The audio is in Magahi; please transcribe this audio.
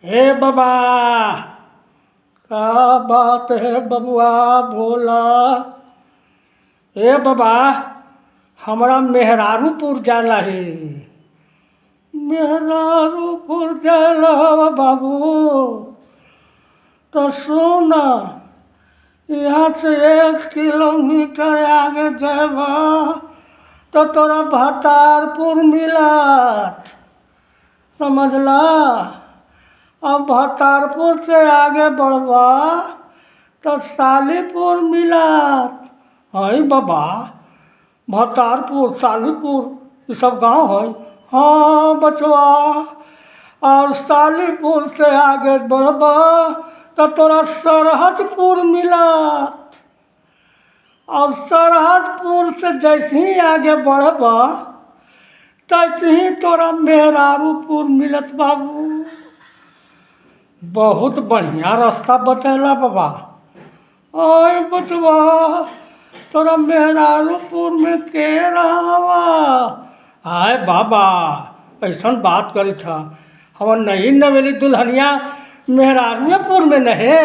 हे बाबा, का बात है बबुआ, बोला। हे बाबा, हमरा मेहरारूपुर जाला है। मेहरारूपुर जाला बाबू, तो सुन, यहाँ से 1 किलोमीटर आगे जाबा तो तोरा भतारपुर मिलत, समझला। अब भतारपुर से आगे बढ़बा तो सालीपुर मिलत। अरे बाबा, भतारपुर सालीपुर ये सब गांव है। हाँ बचवा, और सालीपुर से आगे बढ़बा तो तोरा सरहदपुर मिलत। और सरहदपुर से जैसे ही आगे बढ़बा तैसे ही तोरा मेहरारूपुर मिलत बाबू। बहुत बढ़िया रास्ता बतैला बाबा। ओए बचवा, तोरा मेहरारूपुर में के रहवा? आय बाबा, ऐसन बात करी था, हमर नई नवेली दुल्हनिया मेहरारूपुर में नहे।